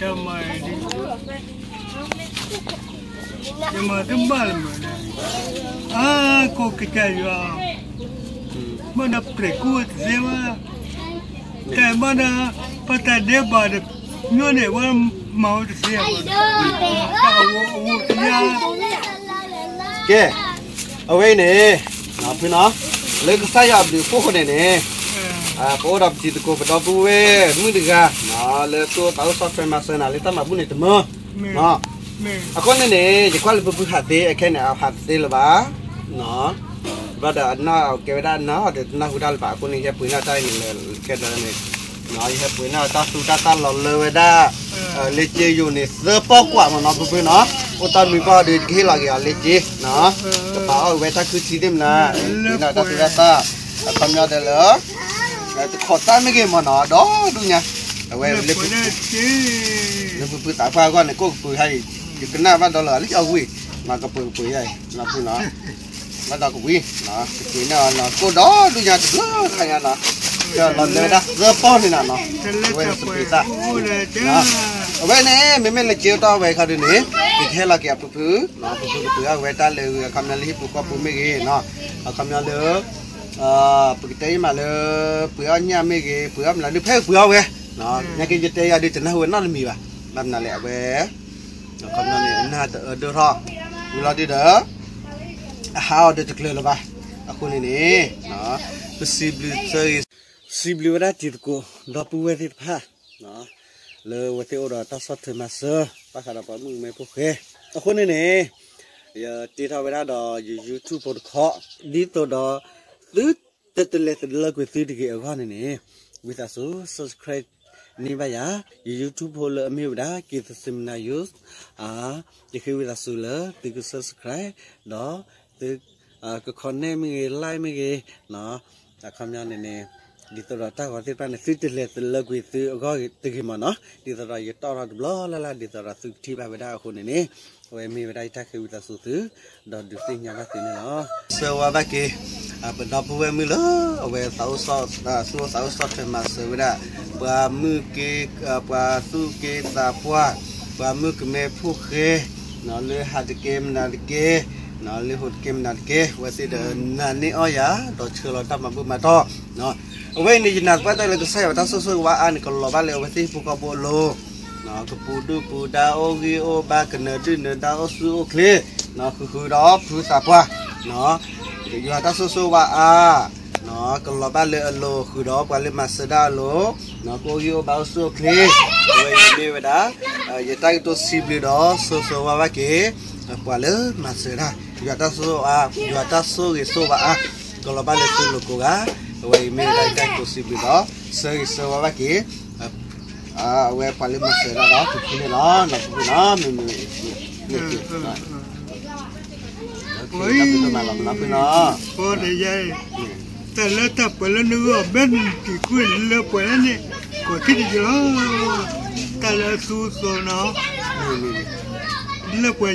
ယမၤတဘၣ်လၢၤမး, အါ ကိးကစၢ်ယွၤ, မ့ၢ်ဒီးပြဲးကူၣ်ဝဲတသ့ဘၣ်, တၢ်မ့ၢ်ဒီး ပတၢ်ဒဲးဘးတညီန့ၣ် ဝဲမၤဝဲတသ့, တၢ်အိၣ်အိၣ်ကယါ ကဲ, အဝဲအံၤန့ၣ် ဖုနီၤ, လၢကစၢ်ယွၤအဘျုးအဖှိၣ်အဃိန့ၣ်န့ၣ်, ပအိၣ်ဒီးပတံၤသကိး ပဒီပုၢ်ဝဲၢ်မုၣ်တဂၤ, လၢသူၣ်အိၣ်သးအိၣ်ဆီၣ်ထွဲမၤစၢၤနၤလၢတၢ်မၤဘူၣ်န့ၣ်တမၢ, အဃိန့ၣ်န့ၣ် ယကွၢ်လၢဖုဖုဟးသ့ အခဲန့ၣ် အဟးတသ့လၢၤဘၣ်, ဘၣ်ဒီးအနၢ်ကဲဝဲဒၣ်အနၢ်အီၤဒီး တနၢ်ဟူတၢ်လၢၤဘၣ် အဃိန့ၣ် ယဟဲပှ့ၤန့ၢ်တၢ်အံၤန့ၣ်လၢခဲဒီးန့ၣ်, ယဟဲပှ့ၤန့ၢ်တၢ်သူတၢ်သၣ်လီၤလၢဝဲဒၣ် လ့က့ယိၤန့ၣ် သၢပီၢ်ကွၢ်မးနီၤ ဖုဖုနီၤ, အိၣ်တၢ်မံၤပီၢ်ဒီး ယကဟ့ၣ်လီၤက့ၤအီၤလ့က့, ကပာ်အီၣ်ဝဲတၢ်ခုထံသ့ၣ်မနၤ, ပှ့ၤန့ၢ်တၢ်သူတၢ်သၣ်, အခီပညီဒီးလၢ တခိးသၣ်မ့ၢ်ဂ့ၤမးနီၤ ဒီဒူၣ်ညါ, အဝဲလၢ လၢဖုဖုသးပှၢ်အဂီၢ်န့ၣ် ကိၣ်ကပှ့ၤဟါအံၤ, ယကနၣ်ဘၣ်ဒီးလၢအလံၣ်အီၣ်ဝံၣ်, ကပှ့ၤကပှ့ၤယါအံၤ နီၤဖုနီၤ, ဘၣ်ဒီးကဝံၤ, ကပှ့ၤန့ၢ်အီၤနီၤ ကိၣ်ဒီဒူၣ်ညါတဘျုးခါညါနီၤ, လီၤလၢဝဲဒၣ်သၢပီၢ်န့ၣ်နီၤ, အဝဲစပံးသၣ် အဝဲန့ၣ် မ့မ့ၢ်လၢက့တၢ်ဝဲခါဒုးန့ၣ်, ယကဟဲလီၤက့ၤအဖုဖု, ဖုဖုကပှ့ၤအီၣ်ဝဲတၢ်လၢအခီပညီလၢဟံၣ်ပူၤဃီပူၤမ့ၢ်ဂ့ၤ, အခီပညီလၢ ပကတဲအံၤမးလၢ ပှ့ၤအီၣ်ညၣ်မ့ၢ်ဂ့ၤ ပှ့ၤအီၣ်မနုၤဒုး ဖဲပှ့ၤအီၣ်ဝဲ, ညါက့ယတဲယၤဒုး တနၢ်ဟူဝဲနီတမံၤဘၣ်, ဘၣ်မနုၤလဲၣ် အဝဲ အခီပညီန့ၣ် အနၢ်တအၢဒိၣ်ထီၣ်, ဝံၤလီၤဒုးဒီး အဟးအီၤဒီးတကျၢၤလၢၤဘၣ်, အဃိန့ၣ်န့ၣ် ပစံးဘျုး စံးဘျုးဝဲဒၣ်တံၤသကိး ဒီပုၢ်ဝဲၢ်သ့ၣ်တဖၣ် လၢအဝဲသ့ၣ်အိၣ်ဒီးတၢ်ဆီၣ်ထွဲမၤစၢၤ ဘၣ်ဃးဒီးပှၤမုၣ်ကမဲဖိဃဲ, အဃိန့ၣ်န့ၣ် ယတ့ထီၣ်ဝဲဒၣ်ဒီးယ YouTube ဖိတခီ, ဒ်သိးဒီး သုတလဲၤတလၢကွံာ်သုတဂ့ၤအဂီၢ်န့ၣ်န့ၣ်, ဝံသးစူၤ subscribe န့ၢ်ဘၣ်ယၤ, ယ YouTube ဖိလၢအမ့ၢ်ဝဲဒၣ် က့ၤသစ့မနၤ ယိ, ယဃ့ဝံသးစူၤလၢသုက subscribe ဒီး သု က comment မ့ၢ်ဂ့ၤ like မ့ၢ်ဂ့ၤ, အခီပညီန့ၣ်န့ၣ် ဒ်သိးဒီးတၢ်ဂီၤသ့ၣ်တဖၣ်န့ၣ် သုတလဲၤတလၢကွံာ်သုအဂီၢ်တဂ့ၤမးနီၤ, ဒ်သိးဒီးယတီၣ်ထီၣ်တဘျီလၢ်လၢ် ဒ်သိးဒီးသုကထံၣ်ဘၣ်ဝဲဒၣ်အဃိန့ၣ်န့ၣ်, အဝဲမ့ၢ်ဝဲဒၣ်ယတၢ်ဃ့ဝံသးစူၤသု, ဒီးဒုးသ့ၣ်ညါဘၣ်သုန့ၣ်လီၤ. ဆၢဝါဘၣ်က့ၤ ပဒီပုၢ်ဝဲၢ်မုၣ်လၢ အဝဲသူၣ်အိၣ်သးအိၣ်ဆီၣ်ထွဲမၤစၢၤဝဲဒၣ် ပှၤမုၣ်က့, ပှၤသူၣ်က့သးပှၢ်, ပှၤမုၣ်ကမဲဖိဃဲ, လၢဟးတကဲမနုၤတကဲ, လၢဟိးတကဲမနုၤတကဲ, အဝဲသ့ၣ်ဒီးနာ်န့ၢ်အီၣ်ယၤ ဒီးဆှၢလီၤတၢ်မၤဘူၣ်မၤတီၢ်, အဝဲအံၤန့ၣ် ယနာ်သပှၢ်တၢၢ်လၢကစၢ်ယွၤတၢ်ဆိၣ်ဂ့ၤဆိၣ်ဝါအါန့ၣ် ကလီၤဘၣ်လၢအဝဲသ့ၣ်ဟံၣ်ဖိဃီဖိအလိၤ, ကပူၤဒုၣ်ပူၤဒါ အိၣ်ဂံၢ်အိၣ်ဘါ ကနၢၤဒုၣ်နၢၤဒါ အိၣ်ဆူၣ်အိၣ်ချ့, ဃုာ်ဃုာ်ဒီးဖုသးပှၢ်, ယွၤတၢ်ဆိၣ်ဂ့ၤဆိၣ်ဝါအါ ကလီၤဘၣ်လၢအလိၤ ဃုာ်ဒီးပှၤလၢမၤစၢၤဒၣ်အလိၤ, ကအိၣ်ဂံၢ်အိၣ်ဘါ အိၣ်ဆူၣ်အိၣ်ချ့, အဝဲအံၤမ့ၢ်ဝဲဒၣ် ယတၢ်ကတိၤစံးဘျုးဒီး ဆိၣ်ဂ့ၤဆိၣ်ဝါဘၣ်က့ၤ ပှၤလၢမၤစၢၤဒၣ် ယွၤတၢ်ဆိၣ်ဂ့ၤအါ, ယွၤတၢ်ဆိၣ်ဂ့ၤဆိၣ်ဝါအါ ကလီၤဘၣ်လၢသုလိၤကိးဂၤ, အဝဲအံၤမ့ၢ်ဝဲဒၣ်ယတၢ်ကတိၤစံးဘျုးဒီး ဆိၣ်ဂ့ၤဆိၣ်ဝါဘၣ်က့ၤ အဝဲပှၤလၢမၤစၢၤဒၣ်ဒီး ဖုဖုန့ၣ်လီၤ, နီၤဖုဖုနီၤ, မ့မ့ၢ် တၢ်ဘျုးဒိၣ်မးလီၤ မနီၤဖုနီၤ, တၢ်လၢတၢ်ပှဲၤလၢနဂီၢ် ဘဲနက့ၤကွံာ်လၢပှဲၤလၢန့ၣ် ကိးထံၣ်တယၢလီၤ, တၢ်လၢအသူအသီနီၤ, လၢပှဲၤယၤ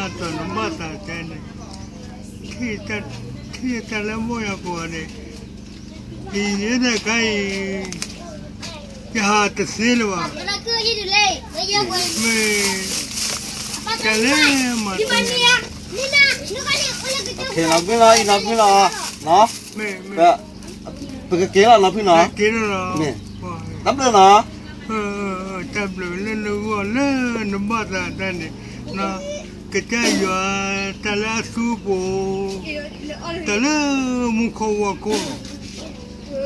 တၢ်နဘၣ်သးတဲန့ၣ် ထံၣ်တၢ်လၢမိၢ်ယၤကိးဂၤန့ၣ် ယတခါအံၤ ယဟးတသ့လၢၤဘၣ်, မ့ၢ် တၢ်လၢမၤတၢ်န့ၣ် နီၤဖုနီၤ, အံၤနီၤဖုနီၤ, မ့ၢ် ပကက့ၤလီၤနီၤဖုနီၤ, က့ၤလီၤနီၤ, တၢ်ဘျုးနီၤ, တၢ်ဘျုးလၢနဂီၢ်လၢနဘၣ်သးတၢ်န့ၣ်, ကစၢ်ယွၤ တၢ်လၢအသူပူၤ, တၢ်လၢမူခိၣ်ဝီၤခိၣ်,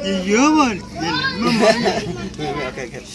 ယယၢဘၣ်န့ၣ်,